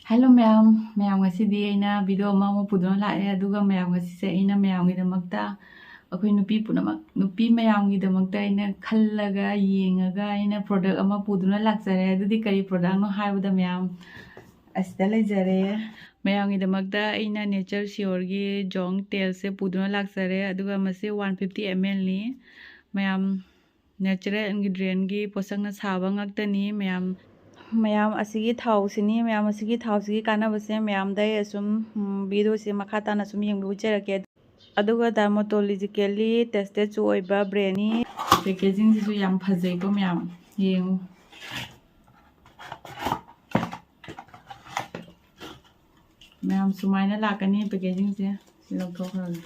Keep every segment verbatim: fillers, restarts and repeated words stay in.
Hello ꯃꯌꯥꯝ, ꯃꯌꯥꯝ ꯉꯁꯤꯗꯤ ꯑꯩꯅ video ꯑꯃꯃꯨꯛ ꯄꯨꯗꯨꯅ ꯂꯥꯛꯑꯦ꯫ ꯑꯗꯨꯒ ꯃꯌꯥꯝ ꯉꯁꯤꯁꯦ ꯑꯩꯅ ꯃꯌꯥꯝꯒꯤꯗꯃꯛꯇ, ꯑꯩꯈꯣꯏ ꯅꯨꯄꯤ ꯄꯨꯝꯅꯃꯛ, ꯅꯨꯄꯤ ꯃꯌꯥꯝꯒꯤꯗꯃꯛꯇ ꯑꯩꯅ ꯈꯜꯂꯒ, ꯌꯦꯡꯉꯒ ꯑꯩꯅ product ꯑꯃ ꯄꯨꯗꯨꯅ ꯂꯥꯛꯆꯔꯦ꯫ ꯑꯗꯨꯗꯤ ꯀꯔꯤ productꯅꯣ ꯍꯥꯏꯕꯗ ꯃꯌꯥꯝ ꯑꯁꯤꯗ ꯂꯩꯖꯔꯦ꯫ ꯃꯌꯥꯝꯒꯤꯗꯃꯛꯇ ꯑꯩꯅ Nature Sureꯒꯤ ꯖꯣꯡ ꯇꯦꯜꯁꯦ ꯄꯨꯗꯨꯅ ꯂꯥꯛꯆꯔꯦ꯫ ꯑꯗꯨꯒ ꯃꯁꯤ one fifty mlꯅꯤ꯫ ꯃꯌꯥꯝ natural ingredientꯀꯤ ꯄꯣꯠꯁꯛꯅ ꯁꯥꯕ ꯉꯥꯛꯇꯅꯤ꯫ ꯃꯌꯥꯝ, ꯃꯌꯥꯝ ꯑꯁꯤꯒꯤ ꯊꯥꯎꯁꯤꯅꯤ꯫ ꯃꯌꯥꯝ ꯑꯁꯤꯒꯤ ꯊꯥꯎꯁꯤꯒꯤ ꯀꯥꯟꯅꯕꯁꯦ ꯃꯌꯥꯝꯗ ꯑꯩ ꯑꯁꯨꯝ, ꯎꯝ, videoꯁꯦ ꯃꯈꯥ ꯇꯥꯅ ꯁꯨꯝ ꯌꯦꯡꯕꯤꯎꯖꯔꯛꯀꯦ꯫ ꯑꯗꯨꯒ dermatologically testedꯁꯨ ꯑꯣꯏꯕ brandꯅꯤ꯫ Packagingꯁꯤꯁꯨ ꯌꯥꯝ ꯐꯖꯩꯀꯣ ꯃꯌꯥꯝ, ꯌꯦꯡꯉꯨ꯫ ꯃꯌꯥꯝ ꯁꯨꯃꯥꯏꯅ ꯂꯥꯛꯀꯅꯤ packagingꯁꯦ꯫ ꯁꯤ ꯂꯧꯊꯣꯛꯈ꯭ꯔꯒꯦ꯫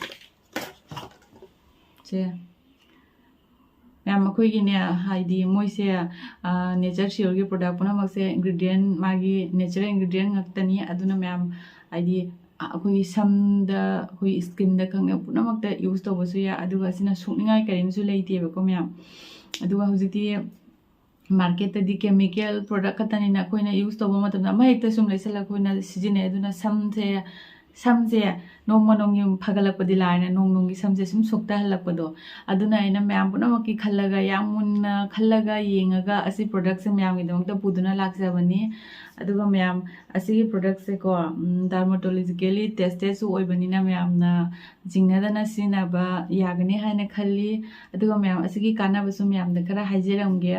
ꯁꯦ꯫ ꯃꯌꯥꯝ ꯑꯩꯈꯣꯏꯒꯤꯅꯦ, ꯍꯥꯏꯗꯤ ꯃꯣꯏꯁꯦ, ꯑ, Nature Sureꯒꯤ product ꯄꯨꯝꯅꯃꯛꯁꯦ ingredient, ꯃꯥꯒꯤ natural ingredient ꯉꯥꯛꯇꯅꯤ꯫ ꯑꯗꯨꯅ ꯃꯌꯥꯝ, ꯍꯥꯏꯗꯤ, ꯑ, ꯑꯩꯈꯣꯏꯒꯤ ꯁꯝꯗ, ꯑꯩꯈꯣꯏ skinꯗ ꯈꯪꯗꯦ, ꯄꯨꯝꯅꯃꯛꯇ use ꯇꯧꯕꯁꯨ ꯌꯥꯏ꯫ ꯑꯗꯨꯒ ꯑꯁꯤꯅ ꯁꯣꯛꯅꯤꯡꯉꯥꯏ ꯀꯔꯤꯝꯁꯨ ꯂꯩꯇꯦꯕꯀꯣ ꯃꯌꯥꯝ꯫ ꯑꯗꯨꯒ ꯍꯧꯖꯤꯛꯇꯤ marketꯇꯗꯤ chemical product ꯈꯛꯇꯅꯤꯅ ꯑꯩꯈꯣꯏꯅ use ꯇꯧꯕ ꯃꯇꯝꯗ ꯑꯃ ꯍꯦꯛꯇ ꯁꯨꯝ ꯂꯩꯁꯜꯂꯒ ꯑꯩꯈꯣꯏꯅ ꯁꯤꯖꯤꯟꯅꯩ꯫ ꯑꯗꯨꯅ ꯁꯝꯁꯦ, ꯁꯝꯁꯦ ꯅꯣꯡꯃ ꯅꯣꯡꯃꯒꯤ ꯐꯒꯠꯂꯛꯄꯗꯤ ꯂꯥꯏꯔꯅ ꯅꯣꯡ ꯅꯣꯡꯒꯤ ꯁꯝꯁꯦ ꯁꯨꯝ ꯁꯣꯛꯊꯍꯜꯂꯛꯄꯗꯣ꯫ ꯑꯗꯨꯅ ꯑꯩꯅ ꯃꯌꯥꯝ ꯄꯨꯝꯅꯃꯛꯀꯤ ꯈꯜꯂꯒ, ꯌꯥꯝ ꯃꯨꯟꯅ ꯈꯜꯂꯒ ꯌꯦꯡꯉꯒ ꯑꯁꯤ productꯁꯦ ꯃꯌꯥꯝꯒꯤꯗꯃꯛꯇ ꯄꯨꯗꯨꯅ ꯂꯥꯛꯆꯕꯅꯤ꯫ ꯑꯗꯨꯒ ꯃꯌꯥꯝ ꯑꯁꯤꯒꯤ productꯁꯦꯀꯣ, ꯎꯝ, dermatologically testedꯁꯨ ꯑꯣꯏꯕꯅꯤꯅ ꯃꯌꯥꯝꯅ ꯆꯤꯡꯅꯗꯅ ꯁꯤꯖꯤꯟꯅꯕ ꯌꯥꯒꯅꯤ ꯍꯥꯏꯅ ꯈꯜꯂꯤ꯫ ꯑꯗꯨꯒ ꯃꯌꯥꯝ ꯑꯁꯤꯒꯤ ꯀꯥꯟꯅꯕꯁꯨ ꯃꯌꯥꯝꯗ ꯈꯔ ꯍꯥꯏꯖꯔꯝꯒꯦ꯫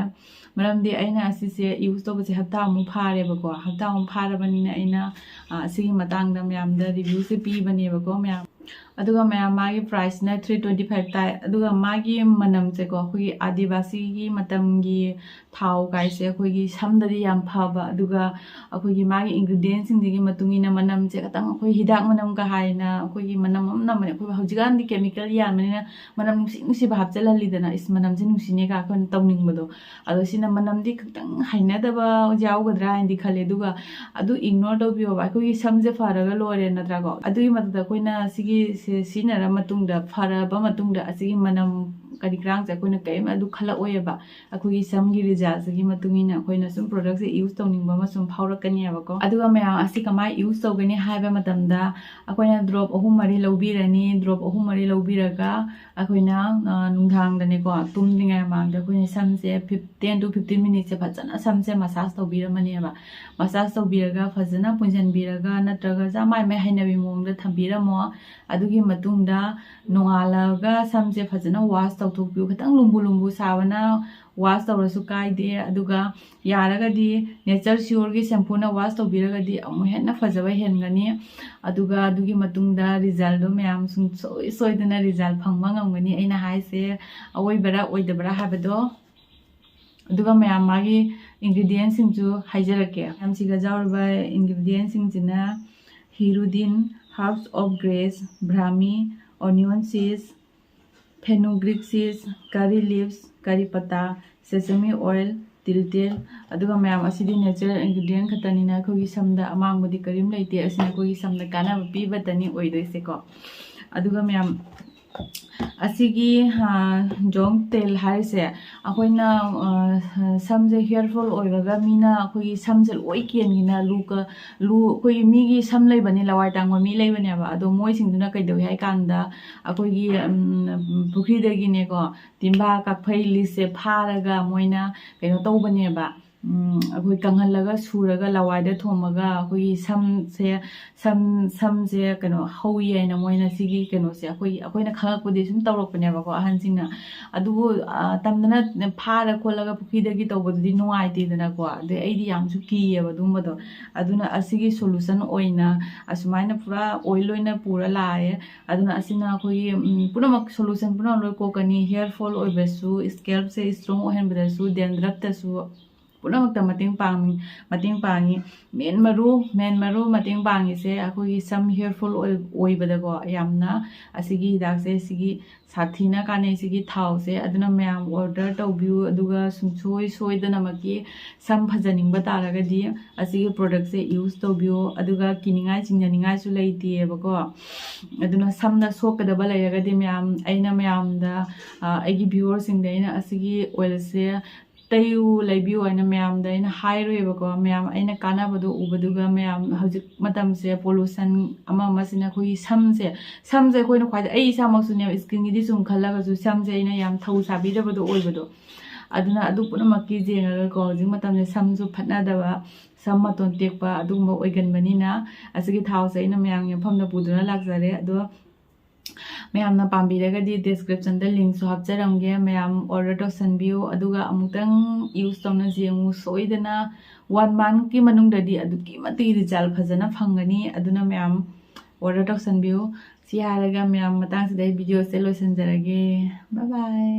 ꯃꯔꯝꯗꯤ ꯑꯩꯅ ꯑꯁꯤꯁꯦ use ꯇꯧꯕꯁꯦ ꯍꯞꯇꯥꯃꯨꯛ ꯐꯥꯔꯦꯕꯀꯣ꯫ ꯍꯞꯇꯥꯃꯨꯛ ꯐꯥꯔꯕꯅꯤꯅ ꯑꯩꯅ, ꯑ, ꯑꯁꯤꯒꯤ ꯃꯇꯥꯡꯗ ꯃꯌꯥꯝꯗ reviewꯁꯦ ꯄꯤꯕꯅꯦꯕꯀꯣ ꯃꯌꯥꯝ꯫ ꯑꯗꯨꯒ ꯃꯌꯥꯝ ꯃꯥꯒꯤ priceꯅ three twenty five ꯇꯥꯏ꯫ ꯑꯗꯨꯒ ꯃꯥꯒꯤ ꯃꯅꯝꯁꯦꯀꯣ, ꯑꯩꯈꯣꯏꯒꯤ ꯑꯥꯗꯤꯕꯥꯁꯤꯒꯤ ꯃꯇꯝꯒꯤ ꯊꯥꯎ ꯀꯥꯏꯁꯦ ꯑꯩꯈꯣꯏꯒꯤ ꯁꯝꯗꯗꯤ ꯌꯥꯝ ꯐꯕ, ꯑꯗꯨꯒ ꯑꯩꯈꯣꯏꯒꯤ ꯃꯥꯒꯤ ingredientꯁꯤꯡꯁꯤꯒꯤ ꯃꯇꯨꯡ ꯏꯟꯅ ꯃꯅꯝꯁꯦ ꯈꯤꯇꯪ ꯑꯩꯈꯣꯏ ꯍꯤꯗꯥꯛ ꯃꯅꯝꯒ ꯍꯥꯏꯅ ꯑꯩꯈꯣꯏꯒꯤ ꯃꯅꯝ ꯑꯃ ꯅꯝꯕꯅꯦ꯫ ꯑꯩꯈꯣꯏ ꯍꯧꯖꯤꯛꯀꯥꯟꯗꯤ chemical ꯌꯥꯟꯕꯅꯤꯅ ꯃꯅꯝ ꯅꯨꯡꯁꯤ ꯅꯨꯡꯁꯤꯕ ꯍꯥꯞꯆꯤꯜꯍꯜꯂꯤꯗꯅ, ꯏꯁ, ꯃꯅꯝꯁꯦ ꯅꯨꯡꯁꯤꯅꯦꯒ ꯑꯩꯈꯣꯏꯅ ꯇꯧꯅꯤꯡꯕꯗꯣ꯫ ꯑꯗꯣ ꯁꯤꯅ ꯃꯅꯝꯗꯤ ꯈꯤꯇꯪ ꯍꯩꯅꯗꯕ ꯌꯥꯎꯒꯗ꯭ꯔꯥ ꯍꯥꯏꯅꯗꯤ ꯈꯜꯂꯦ, ꯑꯗꯨꯒ ꯑꯗꯨ ignore ꯇꯧꯕꯤꯌꯣꯕ꯫ ꯑꯩꯈꯣꯏꯒꯤ ꯁꯝꯁꯦ ꯐꯔꯒ ꯂꯣꯏꯔꯦ ꯅꯠꯇ꯭ꯔꯥꯀꯣ? ꯑꯗꯨꯒꯤ ꯃꯊꯛꯇ ꯑꯩꯈꯣꯏꯅ ꯁꯤꯒꯤ ꯁꯦ ꯁꯤꯖꯤꯟꯅꯔ ꯃꯇꯨꯡꯗ, ꯐꯔꯕ ꯃꯇꯨꯡꯗ ꯑꯁꯤꯒꯤ ꯃꯅꯝ ꯀꯔꯤ ꯀꯔꯥꯡꯁꯦ ꯑꯩꯈꯣꯏꯅ ꯀꯔꯤꯝ ꯑꯗꯨ ꯈꯜꯂꯛꯑꯣꯏꯕ꯫ ꯑꯩꯈꯣꯏꯒꯤ ꯁꯝꯒꯤ resultꯁꯤꯒꯤ ꯃꯇꯨꯡ ꯏꯟꯅ ꯑꯩꯈꯣꯏꯅ ꯁꯨꯝ productꯁꯦ use ꯇꯧꯅꯤꯡꯕ ꯑꯃ ꯁꯨꯝ ꯐꯥꯎꯔꯛꯀꯅꯦꯕꯀꯣ꯫ ꯑꯗꯨꯒ ꯃꯌꯥꯝ ꯑꯁꯤ ꯀꯃꯥꯏꯅ use ꯇꯧꯒꯅꯤ ꯍꯥꯏꯕ ꯃꯇꯝꯗ, ꯑꯩꯈꯣꯏꯅ drop ꯑꯍꯨꯝ ꯃꯔꯤ ꯂꯧꯕꯤꯔꯅꯤ꯫ Drop ꯑꯍꯨꯝ ꯃꯔꯤ ꯂꯧꯕꯤꯔꯒ ꯑꯩꯈꯣꯏꯅ, ꯑ, ꯅꯨꯡꯗꯥꯡꯗꯅꯦꯀꯣ, ꯇꯨꯝꯗ꯭ꯔꯤꯉꯩ ꯃꯃꯥꯡꯗ ꯑꯩꯈꯣꯏꯅ ꯁꯝꯁꯦ fif-, ten to fifteen minutesꯁꯦ ꯐꯖꯅ ꯁꯝꯁꯦ massage ꯇꯧꯕꯤꯔꯝꯃꯅꯦꯕ꯫ Massage ꯇꯧꯕꯤꯔꯒ ꯐꯖꯅ ꯄꯨꯟꯁꯤꯟꯕꯤꯔꯒ, ꯅꯠꯇ꯭ꯔꯒ ꯆꯞ ꯃꯥꯏ ꯃꯥꯏ ꯍꯩꯅꯕꯤ ꯃꯑꯣꯡꯗ ꯊꯝꯕꯤꯔꯝꯃꯣ꯫ ꯑꯗꯨꯒꯤ ꯃꯇꯨꯡꯗ ꯅꯣꯡꯉꯥꯜꯂꯒ ꯁꯝꯁꯦ ꯐꯖꯅ wash ꯇꯧꯊꯣꯛꯄꯤꯌꯨ꯫ ꯈꯤꯇꯪ ꯂꯨꯝꯕꯨ ꯂꯨꯝꯕꯨ ꯁꯥꯕꯅ wash ꯇꯧꯔꯁꯨ ꯀꯥꯏꯗꯦ꯫ ꯑꯗꯨꯒ ꯌꯥꯔꯒꯗꯤ Nature Sureꯒꯤ shampooꯅ wash ꯇꯧꯕꯤꯔꯒꯗꯤ ꯑꯃꯨꯛ ꯍꯦꯟꯅ ꯐꯖꯕ ꯍꯦꯟꯒꯅꯤ꯫ ꯑꯗꯨꯒ ꯑꯗꯨꯒꯤ ꯃꯇꯨꯡꯗ resultꯗꯣ ꯃꯌꯥꯝ ꯁꯨꯡꯁꯣꯏ ꯁꯣꯏꯗꯅ result ꯐꯪꯕ ꯉꯝꯒꯅꯤ꯫ ꯑꯩꯅ ꯍꯥꯏꯁꯦ ꯑꯋꯣꯏꯕꯔꯥ ꯑꯣꯏꯗꯕꯔꯥ ꯍꯥꯏꯕꯗꯣ꯫ ꯑꯗꯨꯒ ꯃꯌꯥꯝ ꯃꯥꯒꯤ ingredientꯁꯤꯡꯁꯨ ꯍꯥꯏꯖꯔꯛꯀꯦ꯫ ꯃꯌꯥꯝꯁꯤꯒ ꯌꯥꯎꯔꯤꯕ ingredientꯁꯤꯡꯁꯤꯅ Hirudin, herbs of grace, Brahmi, onion seeds, fenugreek seeds, curry leaves, curry ꯄꯇꯥ, sesame oil, ꯇꯤꯜꯇꯦꯜ꯫ ꯑꯗꯨꯒ ꯃꯌꯥꯝ ꯑꯁꯤꯗꯤ natural ingredient ꯈꯛꯇꯅꯤꯅ ꯑꯩꯈꯣꯏꯒꯤ ꯁꯝꯗ ꯑꯃꯥꯡꯕꯗꯤ ꯀꯔꯤꯝ ꯂꯩꯇꯦ꯫ ꯑꯁꯤꯅ ꯑꯩꯈꯣꯏꯒꯤ ꯁꯝꯗ ꯀꯥꯟꯅꯕ ꯄꯤꯕꯇꯅꯤ ꯑꯣꯏꯗꯣꯏꯁꯦꯀꯣ꯫ ꯑꯗꯨꯒ ꯃꯌꯥꯝ ꯑꯁꯤꯒꯤ, ꯑ, ꯖꯣꯡ ꯇꯦꯜ ꯍꯥꯏꯔꯤꯁꯦ ꯑꯩꯈꯣꯏꯅ, ꯑ, ꯁꯝꯁꯦ hair fall ꯑꯣꯏꯔꯒ ꯃꯤꯅ ꯑꯩꯈꯣꯏꯒꯤ ꯁꯝꯁꯦ ꯂꯣꯏ ꯀꯦꯟꯈꯤꯅ ꯂꯨ ꯀ-, ꯂꯨ, ꯑꯩꯈꯣꯏꯒꯤ ꯃꯤꯒꯤ ꯁꯝ ꯂꯩꯕꯅꯤ, ꯂꯋꯥꯏ ꯇꯥꯡꯕ ꯃꯤ ꯂꯩꯕꯅꯦꯕ꯫ ꯑꯗꯣ ꯃꯣꯏꯁꯤꯡꯗꯨꯅ ꯀꯩꯗꯧꯏ ꯍꯥꯏ ꯀꯥꯟꯗ ꯑꯩꯈꯣꯏꯒꯤ, ꯎꯝ, ꯄꯨꯈ꯭ꯔꯤꯗꯒꯤꯅꯦꯀꯣ, ꯇꯤꯝꯕꯥ ꯀꯥꯛꯐꯩ ꯂꯤꯁꯁꯦ ꯐꯥꯔꯒ ꯃꯣꯏꯅ ꯀꯩꯅꯣ ꯇꯧꯕꯅꯦꯕ꯫ ꯎꯝ, ꯑꯩꯈꯣꯏ ꯀꯪꯍꯜꯂꯒ ꯁꯨꯔꯒ ꯂꯋꯥꯏꯗ ꯊꯣꯝꯃꯒ ꯑꯩꯈꯣꯏꯒꯤ ꯁꯝꯁꯦ, ꯁꯝ, ꯁꯝꯁꯦ ꯀꯩꯅꯣ ꯍꯧꯏ ꯍꯥꯏꯅ ꯃꯣꯏꯅ ꯁꯤꯒꯤ ꯀꯩꯅꯣꯁꯦ ꯑꯩꯈꯣꯏ, ꯑꯩꯈꯣꯏꯅ ꯈꯪꯉꯛꯄꯗꯤ ꯁꯨꯝ ꯇꯧꯔꯛꯄꯅꯦꯕꯀꯣ ꯑꯍꯟꯁꯤꯡꯅ꯫ ꯑꯗꯨꯕꯨ, ꯑ, ꯇꯝꯗꯅ ꯐꯥꯔ ꯈꯣꯠꯂꯒ ꯄꯨꯈ꯭ꯔꯤꯗꯒꯤ ꯇꯧꯕꯗꯨꯗꯤ ꯅꯨꯡꯉꯥꯏꯇꯦꯗꯅꯀꯣ꯫ ꯑꯗꯩ ꯑꯩꯗꯤ ꯌꯥꯝꯁꯨ ꯀꯤꯌꯦꯕ ꯑꯗꯨꯒꯨꯝꯕꯗꯣ꯫ ꯑꯗꯨꯅ ꯑꯁꯤꯒꯤ solution ꯑꯣꯏꯅ ꯑꯁꯨꯃꯥꯏꯅ ꯄꯨꯔꯥ oil ꯑꯣꯏꯅ ꯄꯨꯔ ꯂꯥꯛꯑꯦ꯫ ꯑꯗꯨꯅ ꯑꯁꯤꯅ ꯑꯩꯈꯣꯏꯒꯤ, ꯎꯝ, ꯄꯨꯝꯅꯃꯛ solution ꯄꯨꯝꯅꯃꯛ ꯂꯣꯏ ꯀꯣꯛꯀꯅꯤ꯫ Hair fall ꯑꯣꯏꯕꯁꯨ, scalpꯁꯦ strong ꯑꯣꯏꯍꯟꯕꯗꯁꯨ, dandruffꯇꯁꯨ, ꯄꯨꯝꯅꯃꯛꯇ ꯃꯇꯦꯡ ꯄꯥꯡꯉꯤ꯫ ꯃꯇꯦꯡ ꯄꯥꯡꯉꯤ꯫ ꯃꯦꯟ ꯃꯔꯨ ꯃꯦꯟ ꯃꯔꯨ ꯃꯇꯦꯡ ꯄꯥꯡꯉꯤꯁꯦ ꯑꯩꯈꯣꯏꯒꯤ ꯁꯝ ꯍꯦꯌꯔ ꯐꯣꯜ ꯑꯣꯏꯕꯗꯀꯣ, ꯌꯥꯝꯅ ꯑꯁꯤꯒꯤ ꯍꯤꯗꯥꯛꯁꯦ, ꯁꯤꯒꯤ ꯁꯥꯊꯤꯅ ꯀꯥꯟꯅꯩ ꯁꯤꯒꯤ ꯊꯥꯎꯁꯦ꯫ ꯑꯗꯨꯅ ꯃꯌꯥꯝ ꯑꯣꯔꯗꯔ ꯇꯧꯕꯤꯌꯨ, ꯑꯗꯨꯒ ꯁꯨꯡꯁꯣꯏ ꯁꯣꯏꯗꯅꯃꯛꯀꯤ ꯁꯝ ꯐꯖꯅꯤꯡꯕ ꯇꯥꯔꯒꯗꯤ ꯑꯁꯤꯒꯤ ꯄ꯭ꯔꯣꯗꯛꯁꯦ ꯌꯨꯁ ꯇꯧꯕꯤꯌꯣ꯫ ꯑꯗꯨꯒ ꯀꯤꯅꯤꯡꯉꯥꯏ ꯆꯤꯡꯅꯅꯤꯡꯉꯥꯏꯁꯨ ꯂꯩꯇꯦꯕꯀꯣ꯫ ꯑꯗꯨꯅ ꯁꯝꯗ ꯁꯣꯛꯀꯗꯕ ꯂꯩꯔꯒꯗꯤ ꯃꯌꯥꯝ, ꯑꯩꯅ ꯃꯌꯥꯝꯗ, ꯑ, ꯑꯩꯒꯤ ꯚ꯭ꯌꯨꯋꯔꯁꯤꯡꯗ ꯑꯩꯅ ꯑꯁꯤꯒꯤ ꯑꯣꯏꯜꯁꯦ ꯇꯩꯌꯨ, ꯂꯩꯕꯤꯌꯨ ꯍꯥꯏꯅ ꯃꯌꯥꯝꯗ ꯑꯩꯅ ꯍꯥꯏꯔꯣꯏꯕꯀꯣ꯫ ꯃꯌꯥꯝ ꯑꯩꯅ ꯀꯥꯟꯅꯕꯗꯣ ꯎꯕꯗꯨꯒ, ꯃꯌꯥꯝ ꯍꯧꯖꯤꯛ ꯃꯇꯝꯁꯦ ꯄꯣꯂꯨꯁꯟ ꯑꯃ ꯑꯃꯁꯤꯅ ꯑꯩꯈꯣꯏꯒꯤ ꯁꯝꯁꯦ, ꯁꯝꯁꯦ ꯑꯩꯈꯣꯏꯅ ꯈ꯭ꯋꯥꯏꯗ, ꯑꯩ ꯏꯁꯥꯃꯛꯁꯨꯅꯦꯕ, ꯁ꯭ꯀꯤꯟꯒꯤꯗꯤ ꯁꯨꯝ ꯈꯜꯂꯒꯁꯨ ꯁꯝꯁꯦ ꯑꯩꯅ ꯌꯥꯝ ꯊꯧ ꯁꯥꯕꯤꯗꯕꯗꯣ ꯑꯣꯏꯕꯗꯣ꯫ ꯑꯗꯨꯅ ꯑꯗꯨ ꯄꯨꯝꯅꯃꯛꯀꯤ ꯌꯦꯡꯉꯒꯀꯣ, ꯍꯧꯖꯤꯛ ꯃꯇꯝꯁꯦ ꯁꯝꯁꯨ ꯐꯠꯅꯗꯕ, ꯁꯝ ꯃꯇꯣꯟ ꯇꯦꯛꯄ ꯑꯗꯨꯒꯨꯝꯕ ꯑꯣꯏꯒꯟꯕꯅꯤꯅ, ꯑꯁꯤꯒꯤ ꯊꯥꯎꯁꯦ ꯑꯩꯅ ꯃꯌꯥꯝꯒꯤ ꯃꯐꯝꯗ ꯄꯨꯗꯨꯅ ꯂꯥꯛꯆꯔꯦ꯫ ꯑꯗꯣ ꯃꯌꯥꯝꯅ ꯄꯥꯝꯕꯤꯔꯒꯗꯤ ꯗꯤꯁꯀ꯭ꯔꯤꯞꯁꯟꯗ ꯂꯤꯡꯁꯨ ꯍꯥꯞꯆꯔꯝꯒꯦ, ꯃꯌꯥꯝ ꯑꯣꯔꯗꯔ ꯇꯧꯁꯟꯕꯤꯌꯨ꯫ ꯑꯗꯨꯒ ꯑꯃꯨꯛꯇꯪ ꯌꯨꯁ ꯇꯧꯅ ꯌꯦꯡꯉꯨ, ꯁꯣꯏꯗꯅ ꯋꯥꯟ ꯃꯟꯀꯤ ꯃꯅꯨꯡꯗꯗꯤ ꯑꯗꯨꯛꯀꯤ ꯃꯇꯤꯛ ꯔꯤꯖꯜ ꯐꯖꯅ ꯐꯪꯒꯅꯤ꯫ ꯑꯗꯨꯅ ꯃꯌꯥꯝ ꯑꯣꯔꯗꯔ ꯇꯧꯁꯟꯕꯤꯌꯨ꯫ ꯁꯤ ꯍꯥꯏꯔꯒ ꯃꯌꯥꯝ, ꯃꯇꯥꯡꯁꯤꯗ ꯑꯩ ꯚꯤꯗꯤꯑꯣꯁꯦ ꯂꯣꯏꯁꯤꯟꯖꯔꯒꯦ꯫ ꯕꯥꯏ ꯕꯥꯏ꯫